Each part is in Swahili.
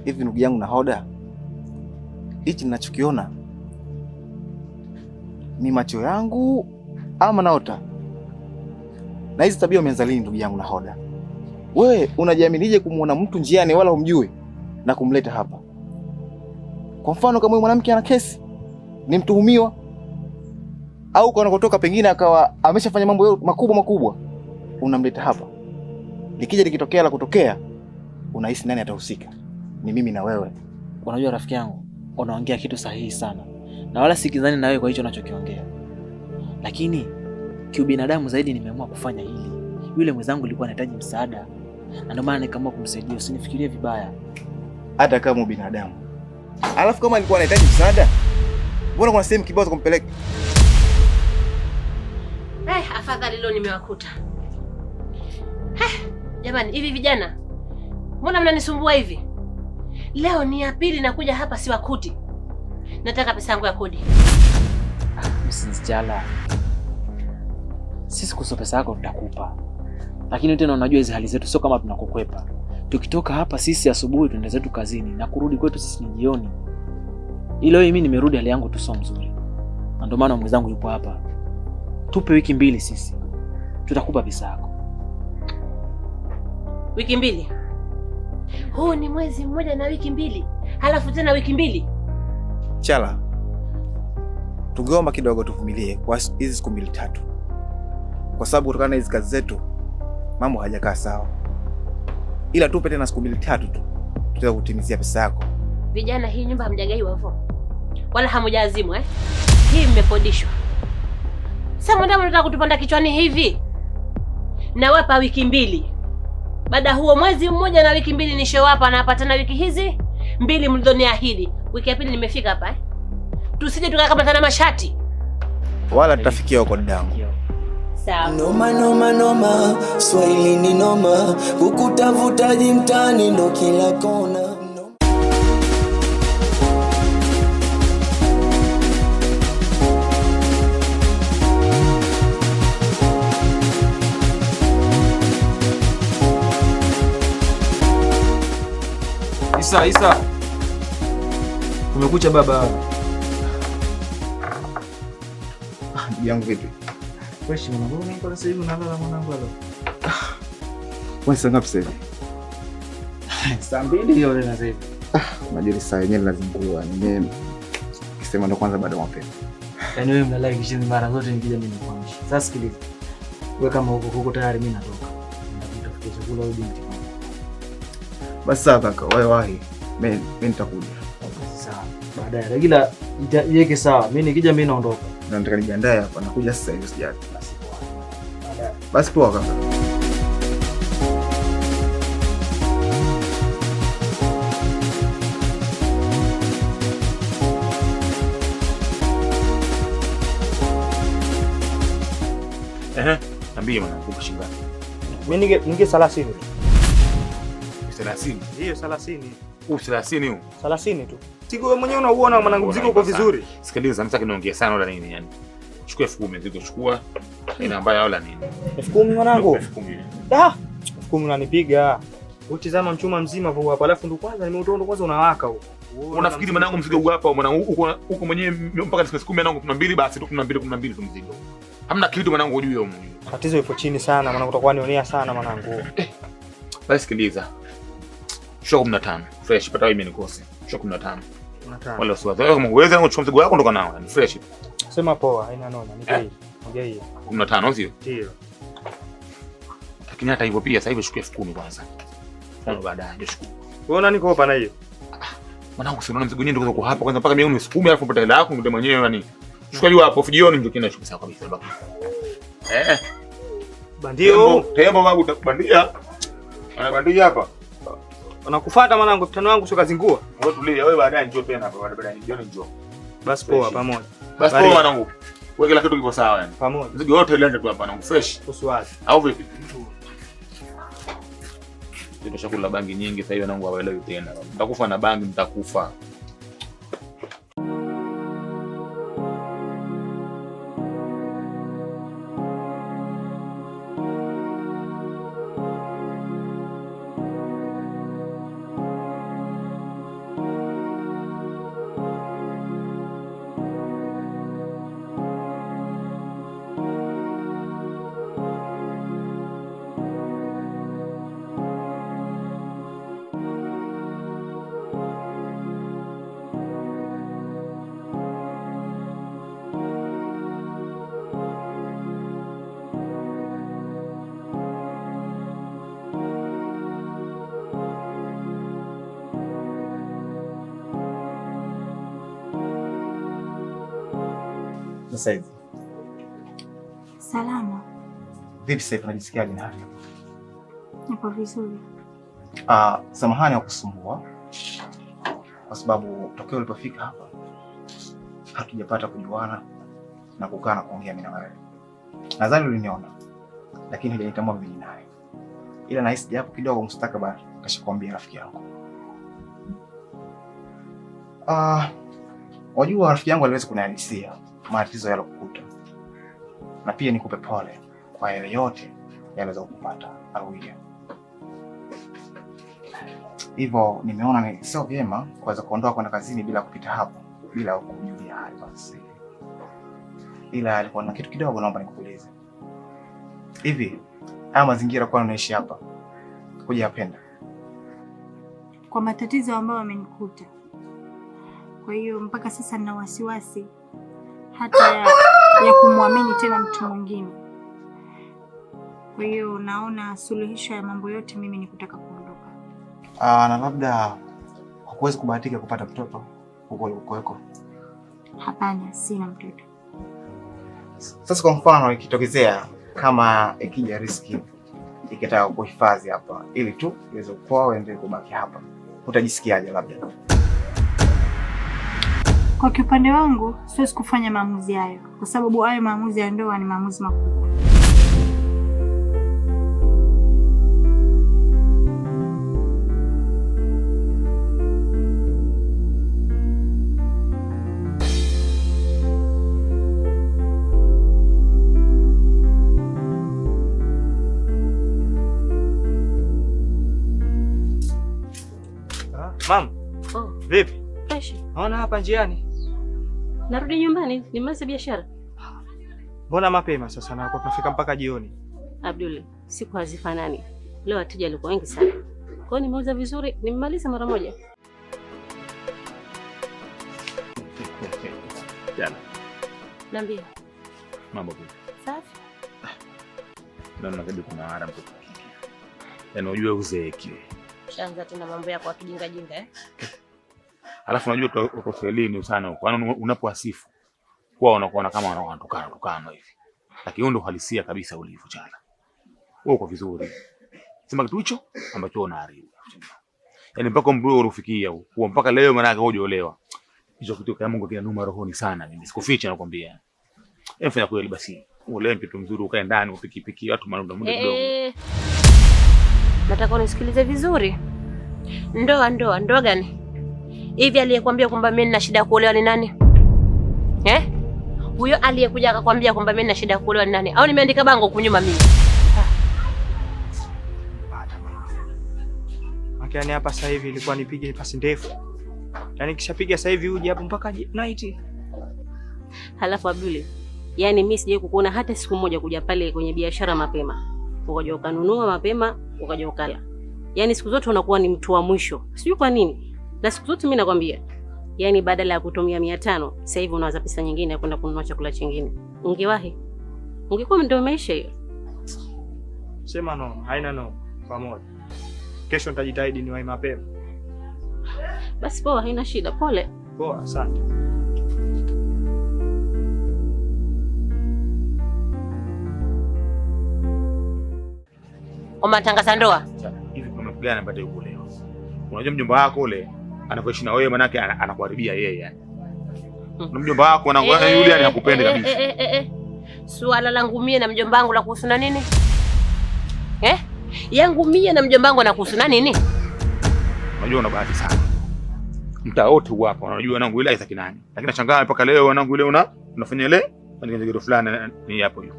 Hivi ndugu yangu Nahoda, hichi ninachokiona ni macho yangu ama naota? Na hizi tabia umeanza lini ndugu yangu Nahoda? Wewe unajiaminije kumuona mtu njiani wala humjui na kumleta hapa? Kwa mfano kama huyu mwanamke ana kesi, ni mtuhumiwa, au kwa anakotoka pengine akawa ameshafanya mambo makubwa makubwa, unamleta hapa. Likija likitokea la kutokea, unahisi nani atahusika? Ni mimi na wewe. Unajua rafiki yangu, unaongea kitu sahihi sana, na wala sikizani na wewe kwa hicho unachokiongea, lakini kiubinadamu zaidi nimeamua kufanya hili. Yule mwenzangu alikuwa anahitaji msaada, na ndio maana nikaamua kumsaidia. Usinifikirie vibaya. Hata kama ubinadamu. Alafu kama alikuwa anahitaji msaada, mbona kuna sehemu kibao za kumpeleka? Afadhali leo nimewakuta. Jamani, hivi vijana, mbona mnanisumbua hivi? Leo ni ya pili nakuja hapa siwakuti. Nataka pesa yangu ya kodi. Msijala. Sisi kuhusu pesa yako tutakupa. Lakini tena unajua hizi hali zetu sio kama tunakukwepa. Tukitoka hapa sisi asubuhi tunaenda zetu kazini na kurudi kwetu sisi ni jioni. Ila mimi nimerudi hali yangu tu sio mzuri. Na ndio maana mwenzangu yupo hapa. Tupe wiki mbili sisi. Tutakupa pesa yako. Wiki mbili? Huu ni mwezi mmoja na wiki mbili. Halafu tena wiki mbili. Chala, tungeomba kidogo tuvumilie kwa hizi siku mbili tatu, kwa sababu kutokana na hizi kazi zetu mambo hayajakaa sawa, ila tupe tena siku mbili tatu tu tutaweza kutimizia pesa yako. Vijana, hii nyumba hamjagaiwa hivyo wala hamjaazimwa eh? Hii mmekodishwa. Sasa mbona mnataka kutupanda kichwani hivi? Nawapa wiki mbili. Baada huo mwezi mmoja na wiki mbili nishowapa, na hapa tena wiki hizi mbili mlizoniahidi. Wiki ya pili nimefika hapa eh? Tusije tukakamatana mashati. Wala tutafikia huko dadangu. Sawa. Noma noma noma, Swahili ni noma, kukutafutaji mtaani ndo kila kona. Isa, Isa. Kumekucha baba. Ndugu yangu vipi? Fresh mwanangu, mimi sasa hivi unalala mwanangu leo. Wewe saa ngapi sasa hivi? Saa 2 hiyo tena sasa hivi. Unajua saa yenyewe lazingua. Mimi kisema ndo kwanza bado mapema. Yaani wewe mnalala kishizi mara zote nikija mimi nakuamsha. Sasa sikiliza. Wewe kama huko huko tayari mimi natoka. Nitakuta chakula au binti. Basi sawa kaka, wewe wahi. Mimi nitakuja. Sawa. Baadaye. Ila iweke sawa. Mimi nikija mimi naondoka. Na nataka nijiandae hapa, nakuja sasa hivi sijali. Basi poa. Baadaye. Basi poa kaka. Ehe, niambie mwanangu uko shilingi ngapi? Mimi ninge 30 tu. 30? Ndiyo 30. Huu 30 huu? 30 tu. Siku wewe mwenyewe unauona mwanangu mzigo uko vizuri. Sikiliza, mimi sitaki niongee sana wala nini yani. Chukua 10,000 mzigo chukua. Ina mbaya wala nini? 10,000 mwanangu? 10,000. Ah, 10,000 unanipiga. Utizama mchuma mzima huo hapa, alafu ndo kwanza nimeutoa ndo kwanza unawaka huo. Unafikiri mwanangu mzigo huu hapa mwanangu uko uko mwenyewe mpaka siku 10 mwanangu 12 basi tu 12 12 tu mzigo. Hamna kitu mwanangu ujue huko. Tatizo ipo chini sana mwanangu, utakuwa nionea sana mwanangu. Basi sikiliza. Chukua 15. Fresh pata wewe nikose. Chukua 15. 15. Wala usiwaze. Wewe kama uweze kuchukua mzigo wako ndoka nao. Ni fresh. Sema poa, haina noma, nipe. Ongea hiyo. 15 sio? Ndio. Lakini hata hivyo pia sasa hivi chukua 10,000 kwanza. Tano baadaye ndio chukua. Wewe unani kopa na hiyo? Mwanangu si unaona mzigo wenyewe ndio uko hapa kwanza mpaka mimi unisukume alafu upate hela yako ndio mwenyewe yani. Chukua hiyo hapo jioni ndio kinachukua sawa kabisa baba. Eh. Bandio. Tembo babu utakubandia. Anabandia hapa. Wanakufuata mwanangu, mtano wangu sio kazingua. Wewe tulia, wewe baadaye njoo tena hapa, baadaye jioni njoo. Basi poa pamoja. Basi poa mwanangu. Wewe kila kitu kiko sawa yani. Pamoja. Mzigo wote ile tu hapa mwanangu fresh. Usiwazi. Au vipi? Ndio chakula bangi nyingi sasa hivi mwanangu hawaelewi tena. Mtakufa na bangi mtakufa. Za saizi? Salama. Vipi sasa unajisikiaje na hali? Nipo vizuri. Samahani kwa kusumbua kwa sababu tokeo ulipofika hapa hatujapata kujuana na kukaa na kuongea mimi na wewe. Nadhani uliniona lakini hujanitambua mimi ni nani. Ila nahisi japo kidogo mustakabali kashakwambia rafiki yangu. Wajua rafiki yangu aliweza kunihadisia matatizo yalokukuta, na pia nikupe pole kwa yale yote yaliweza kukupata Alwia. Hivyo nimeona ni sio vyema kuweza kuondoka kwenda kazini bila kupita hapo, bila kujulia hali kwa sasa hivi. Ila alikuwa na kitu kidogo naomba nikuulize. Hivi haya mazingira kwa unaishi hapa hujayapenda? Kwa matatizo ambayo amenikuta. Kwa hiyo mpaka sasa nina wasiwasi hata ya kumwamini tena mtu mwingine. Kwa hiyo naona suluhisho ya mambo yote mimi ni kutaka kuondoka. Na labda hukuwezi kubahatika kupata mtoto huko ulikokuweko? Hapana, sina mtoto. Sasa kwa mfano ikitokezea kama ikija riski ikitaka kuhifadhi hapa ili tu iweze kuoa uendelee kubaki hapa, utajisikiaje labda? Kwa kiupande wangu siwezi kufanya maamuzi hayo kwa sababu hayo maamuzi ya ndoa ni maamuzi makubwa. Mama. Oh. Vipi? Fresh. Naona hapa njiani. Narudi nyumbani, nimalize biashara. Mbona mapema sasa na kwa tunafika mpaka jioni? Abdul, siku hazifanani. Leo wateja walikuwa wengi sana. Kwa hiyo nimeuza vizuri, nimemaliza mara moja. Jana. Niambie. Mambo vipi? Safi. Naona kadi kuna ara mtoto kike. Yaani unajua uzeeki. Shaanza tena mambo yako ya kijinga jinga eh? Alafu unajua utofelini sana huko. Yaani unapoasifu kwa unakuwa kama wanatukana tukana hivi. Lakini huo ndio uhalisia kabisa ulivyo Chala. Wewe uko vizuri. Sema kitu hicho ambacho unaharibu. Yaani mpaka umri ulifikia huo mpaka leo maana yake hujaolewa. Hicho kitu kama Mungu kinanuma rohoni sana mimi. Sikuficha nakwambia. Hebu fanya kweli basi. Uolewe mtoto mzuri ukae ndani upikipiki watu maana muda kidogo. Nataka unisikilize vizuri. Ndoa ndoa ndoa gani? Hivi aliyekwambia kwamba mimi nina shida ya kuolewa ni nani? Eh? Huyo aliyekuja akakwambia kwamba mimi nina shida ya kuolewa ni nani? Au nimeandika bango huku nyuma mimi? Yaani hapa sasa hivi ilikuwa nipige pasi ndefu. Yaani kishapiga sasa hivi uje hapo mpaka night. Halafu Abdul, yaani mimi sijawahi kukuona hata siku moja kuja pale kwenye biashara mapema. Ukaja ukanunua mapema, ukaja ukala. Yaani siku zote unakuwa ni mtu wa mwisho. Sijui kwa nini. Na siku zote mimi nakwambia, yaani badala ya kutumia 500, sasa hivi unawaza pesa nyingine ya kwenda kununua chakula chingine. Ungewahi. Ungekuwa ndio maisha hiyo. Sema no, haina no. Pamoja. Kesho nitajitahidi niwahi mapema. Basi poa, haina shida. Pole. Poa, asante. Umetangaza ndoa? Hivi kuna mtu gani ambaye yuko leo? Unajua mjomba wako ule anavyoishi na wewe manake anakuharibia yeye yani. Na mjomba wako na yule yani hakupendi kabisa. Suala langu mie na mjomba wangu la kuhusu na nini? Eh? Yangu mie na mjomba wangu na kuhusu na nini? Unajua una bahati sana. Mtaa wote huu hapa unajua wanangu ile Isaac nani. Lakini nashangaa mpaka leo wanangu ile unafanya ile kitu fulani ni hapo hiyo.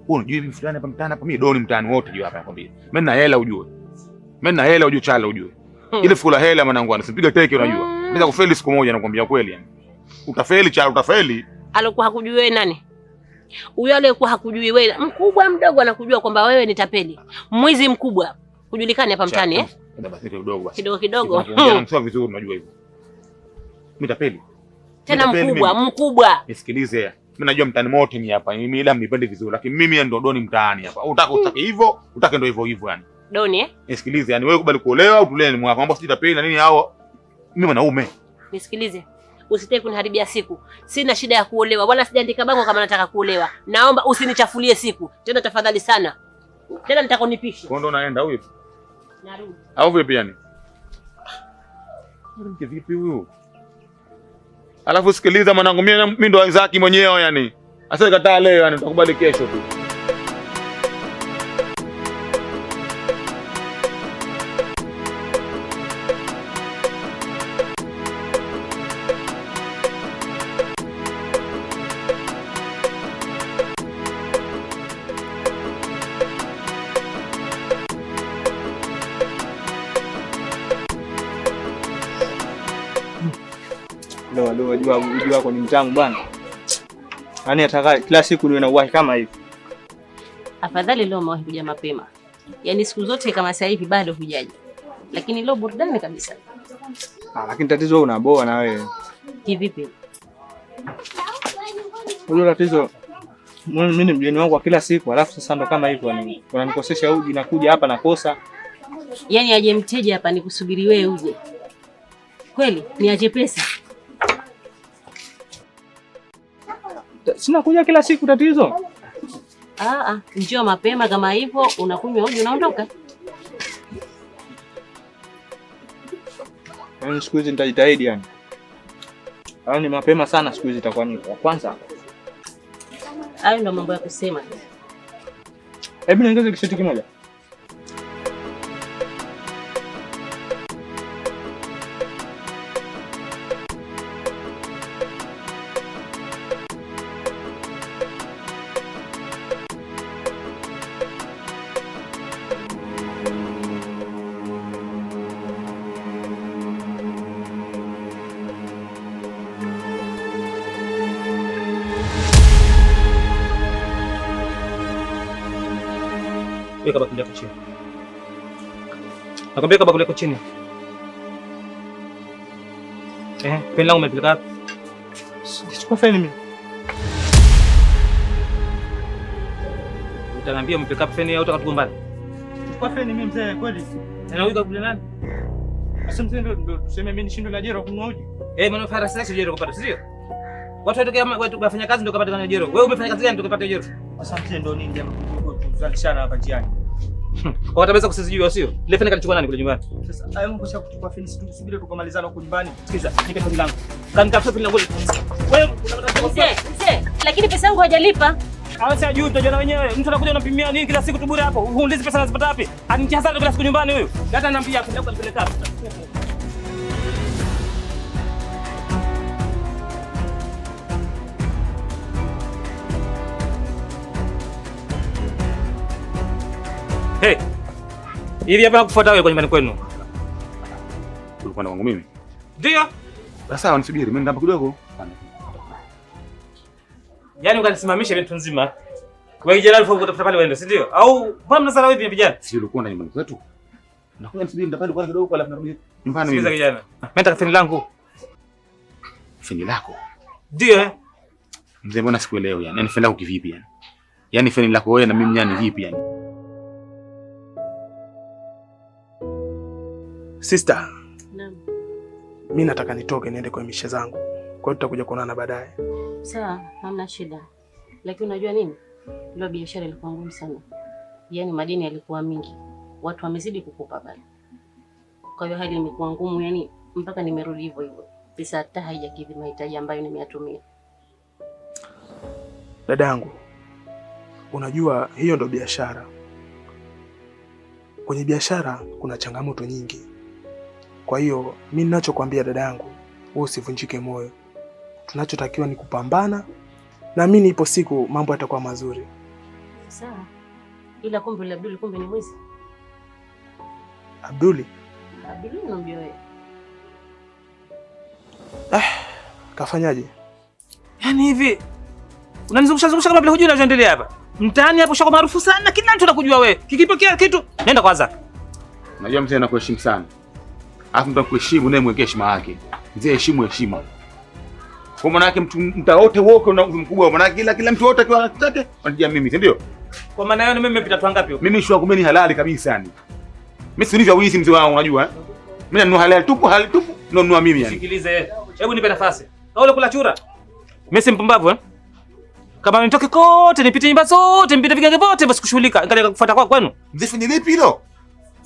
Wewe unajua hivi fulani hapa mtaani hapa mimi doni mtaani wote juu hapa nakwambia. Mimi nina hela ujue. Mimi nina hela ujue Chala ujue. Ile fula hela mwanangu anasipiga teke unajua. Naweza kufeli siku moja nakwambia kweli yani. Utafeli Chala utafeli. Alikuwa hakujui wewe nani? Huyo aliyekuwa hakujui wewe, mkubwa mdogo anakujua kwamba wewe ni tapeli. Mwizi mkubwa. Hujulikani hapa mtaani eh? Basi kidogo basi. Kidogo kidogo. Msio vizuri unajua hivyo. Mimi tapeli. Tena mkubwa, mkubwa. Nisikilize. Mimi najua mtaani mote ni hapa. Mimi ila mnipende vizuri lakini mimi ndo doni mtaani hapa. Utake utake hivyo, utake ndo hivyo hivyo yani. Doni eh? Nisikilize yani wewe kubali kuolewa au tulee ni mwako. Mambo sijui tapeli na nini hao. Mimi mwanaume. Nisikilize. Usitaki kuniharibia siku. Sina shida ya kuolewa wala sijaandika bango kama nataka kuolewa. Naomba usinichafulie siku. Tena tafadhali sana. Tena nitakonipisha. Kwa ndo unaenda huyu? Narudi. Au vipi yani? Mwanamke vipi huyu? Alafu sikiliza mwanangu, mimi ndo Isaac mwenyewe yani. Asa kataa leo yani, utakubali kesho tu. Leo uji wako ni mtamu bwana. Yaani ataka kila siku niwe na uwahi kama hivi. Afadhali leo umewahi kuja mapema. Yaani siku zote kama sasa hivi bado hujaja. Lakini leo burudani kabisa. Ah, lakini tatizo wewe unaboa na wewe. Kivipi? Unajua tatizo mimi ni mgeni wangu wa kila siku, alafu sasa ndo kama hivyo unanikosesha uji na kuja hapa nakosa. Yaani aje mteja hapa nikusubiri wewe uje. Kweli niache pesa? Sina kuja kila siku tatizo. Njoo mapema kama hivyo unakunywa uji unaondoka. Yaani siku hizi nitajitahidi yani. Yaani mapema sana siku hizi itakuwa ni kwa kwanza. Hayo ndio mambo ya kusema. Hebu niongeze kishoti kimoja. Weka bakuli yako chini. Nakwambia weka bakuli yako chini. Peni langu umepeleka wapi? Sichukua feni mimi. Utaniambia umepeleka wapi feni au utaka tugombane? Chukua feni mimi mzee kweli. Na huyu kabla nani? Sasa mzee ndio tuseme mimi nishindwe na jero kununua uji. Maana fara sasa jero kupata, sio? Watu watokea watu wafanya kazi ndio kupata na jero. Wewe umefanya kazi gani ndio kupata jero? Sasa mzee ndio nini jamaa kuzalishana hapa njiani? Kwa watabeza kusizijua sio? Ile feni kalichukua nani kule nyumbani? Sasa hayo mambo ya kuchukua feni si tusubiri tukamalizana huko nyumbani. Sikiza, nipe feni langu. Kanitafuta feni langu. Wewe unataka Mzee, lakini pesa yangu hajalipa. Hawa si ajui tutajua wenyewe. Mtu anakuja unampimia nini kila siku tu bure hapo. Huulizi pesa anazipata wapi? Anitia hasara kila siku nyumbani huyu. Hata ananiambia feni langu alipeleka wapi? Hey. Hivi hapa nakufuata wewe kwa nyumbani kwenu. Ulikuwa na wangu mimi? Ndio. Sasa nisubiri, mimi ndamba kidogo. Yaani ukanisimamisha mtu nzima. Wewe kijana alfu utafuta pale uende, si ndio? Au mbona mnasala wewe vijana? Si ulikuwa na nyumbani kwetu? Nakuja nisubiri ndapale kwa kidogo alafu narudi nyumbani mimi. Sikiza kijana. Mimi nataka feni langu. Feni lako? Ndio eh. Mzee mbona sikuelewi yani? Yaani feni lako kivipi yani? Yaani feni lako wewe na mimi yani vipi yani? Sister. Naam. Mimi nataka nitoke niende kwa mishe zangu. Kwa hiyo tutakuja kuonana baadaye. Sawa, hamna shida. Lakini unajua nini? Leo biashara ilikuwa ngumu sana. Yaani madeni yalikuwa mingi. Watu wamezidi kukopa bali. Kwa hiyo hali imekuwa ngumu yani mpaka nimerudi hivyo hivyo. Pesa hata haijakidhi mahitaji ambayo nimeyatumia. Dadangu, unajua hiyo ndo biashara. Kwenye biashara kuna changamoto nyingi. Kwa hiyo mimi ninachokuambia dadangu, wewe usivunjike moyo. Tunachotakiwa ni kupambana, na mimi nipo siku mambo yatakuwa mazuri. Sawa. Ila kumbe Abduli kumbe ni mwizi. Abduli? Abduli unamjua wewe? Kafanyaje? Yaani hivi unanizungusha zungusha kama vile hujui kinachoendelea hapa. Mtaani hapo shako maarufu sana, kila mtu anakujua wewe. Kikipokea kitu, nenda kwa Zaka. Unajua mzee anakuheshimu sana. Alafu mtu akuheshimu naye mwekee heshima yake. Mzee heshimu heshima. Kwa maana yake mtu mta wote wote una mkubwa, maana yake kila mtu wote akiwa anataka anajia mimi, si ndio? Kwa maana hiyo mimi nimepita tu ngapi huko? Mimi issue yangu mimi ni halali kabisa yani. Mimi si nilivyo wizi mzee wangu unajua eh? Mimi nanunua halali tupu, halali tupu, nunua mimi yani. Sikilize. Hebu nipe nafasi. Au kula chura? Mimi si mpumbavu eh? Kama nitoke kote nipite nyumba zote, nipite vigenge vyote basi kushughulika. Nikaja kufuata kwa kwenu. Mzee, fanya lipi hilo?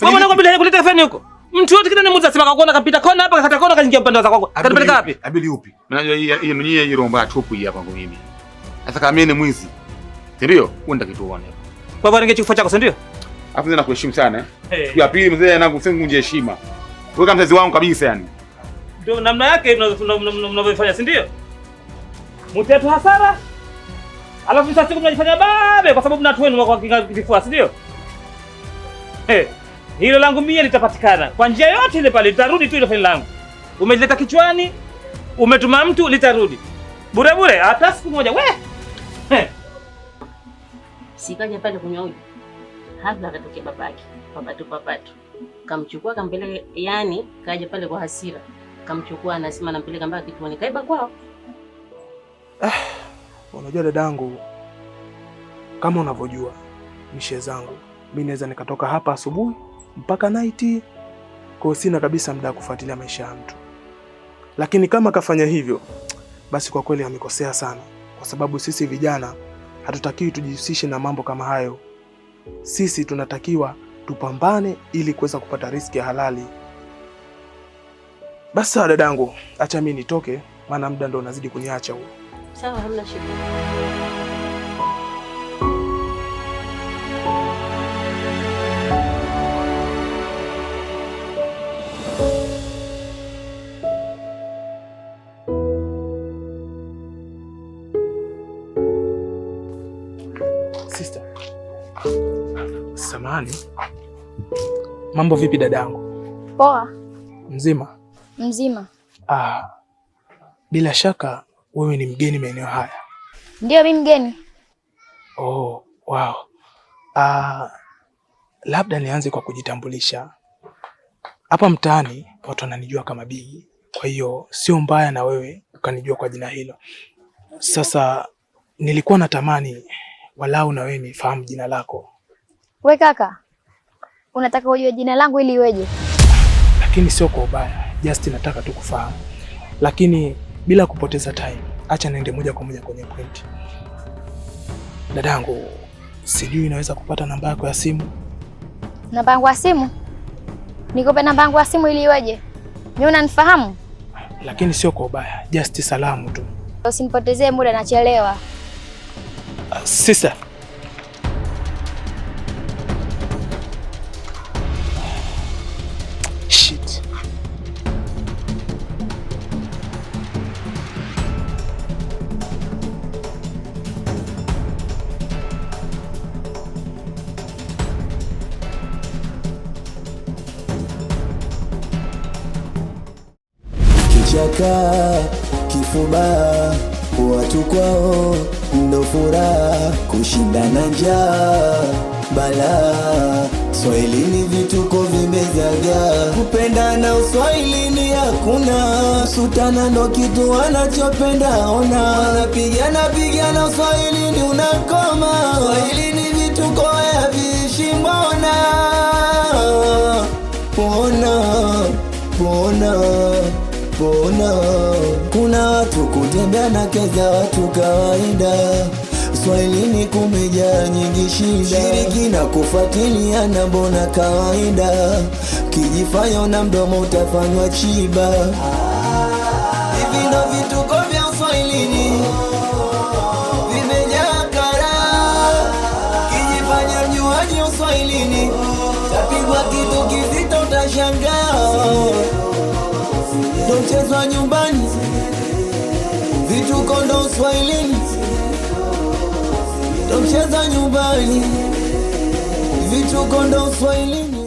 Wewe mwanangu bila kuleta feni huko. Mtu yote kila nimuuliza sema kakuona kapita kona hapa kakata kona kaingia upande wa kwako. Katapeleka wapi? Abili upi? Mimi najua hii mwenyewe hii romba tupu hii hapa kwangu mimi. Sasa kama mimi ni mwizi. Si ndio? Wewe ndio kituone hapa. Kwa hivyo ningechukua chako, si ndio? Alafu mzee nakuheshimu sana eh. Siku ya pili mzee nangu singunje heshima. Wewe kama mzazi wangu kabisa yani. Ndio namna yake mnavyofanya, si ndio? Mtetu hasara. Alafu sasa siku mnajifanya babe kwa sababu mna watu wenu wako kifua, si ndio? Eh. Hilo langu mie litapatikana kwa njia yote ile pale, litarudi tu ile faili langu. Umeleta kichwani, umetuma mtu, litarudi bure bure, hata siku moja we. Sikaja pale kunywa uji, hafla akatokea babake, papatu papatu, kamchukua kampeleka, yani kaja pale kwa hasira, kamchukua anasema nampeleka mpaka kituoni, kaiba kwao. Unajua dadangu, kama unavyojua mishe zangu, mimi naweza nikatoka hapa asubuhi mpaka night, kwa sina kabisa muda wa kufuatilia maisha ya mtu. Lakini kama kafanya hivyo, basi kwa kweli amekosea sana, kwa sababu sisi vijana hatutakiwi tujihusishe na mambo kama hayo. Sisi tunatakiwa tupambane ili kuweza kupata riski ya halali. Basi sawa dadangu, acha mimi nitoke, maana muda ndo unazidi kuniacha huo. Sawa, hamna shida. Sister, samahani. Mambo vipi dadangu? Poa. Mzima? Mzima. Ah, bila shaka wewe ni mgeni maeneo haya. Ndio, mimi mgeni. Oh, wow. Labda nianze kwa kujitambulisha. Hapa mtaani watu wananijua kama Bigi, kwa hiyo sio mbaya na wewe ukanijua kwa jina hilo. Sasa nilikuwa natamani walau na wewe nifahamu jina lako. We kaka, unataka ujue jina langu ili iweje? Lakini sio kwa ubaya, just nataka tu kufahamu. Lakini bila kupoteza time, acha niende moja kwa moja kwenye point. Dadangu, sijui naweza kupata namba yako ya simu? Namba yangu ya simu? Nikupe namba yangu ya simu ili iweje? Mimi unanifahamu? Lakini sio kwa ubaya, just salamu tu. Usinipotezee muda, nachelewa. Sister. Shit. Kichaka kifuba, watu kwao ndo furaha, kushindana njaa balaa. Swahilini vituko vimezagaa, kupendana uswahilini hakuna, sutana ndo kitu wanachopenda ona, wanapigana pigana uswahilini unakoma, Swahilini vituko haviishi mbona, pona pona pona. Kuna watu kutembea na keza watu kawaida, Swahilini kumejaa nyingi shida, shiriki na kufuatiliana mbona kawaida, kijifanya na mdomo utafanywa chiba. Hivi ndo vituko vya Uswahilini vimejaa kara, kijifanya mjuaji Uswahilini tapigwa kitu kizito utashangaa. Ndo mchezo wa nyumbani, vituko ndo Uswahilini, ndo mchezo wa nyumbani, vituko ndo Uswahilini.